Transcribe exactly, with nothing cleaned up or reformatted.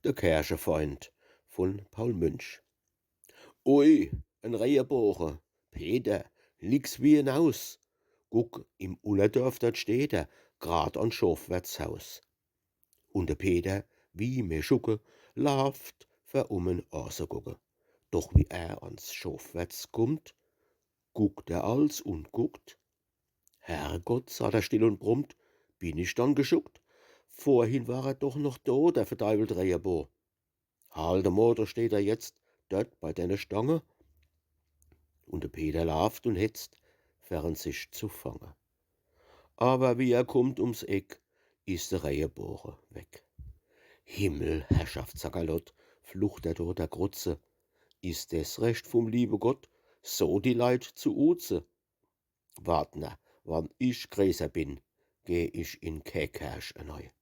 De Kerchefeind vun Paul Münch. Ui, en Reheboge, Peter, nix wie enaus. Guck, im Ullerdorf, dort steht er, grad an Schofwertshaus. Un de Peter, wie meschugge, laaft, fer um en aasegucke. Doch wie er ans Schofwerts kummt, guckt er als un guckt. „Herrgott“, saat er still un brummt, „bin ich dann geschuckt? Vorhin war er doch noch do, der verdeiwelt Rehebo. Halt emol, do steht er jetzt dort bei denne Stange.“ Un de Peter laaft un hetzt, fer en sich zu fange. Awwer wie er kummt ums Eck, is de Reheboge weg. „Himmel, Herrschaft, Sackerlott“, flucht er do, der Grutze, „is des recht vum liebe Gott, so die Leit zu uze? Wart na, wann ich greeßer bin, geh ich in kee Kerch enei.“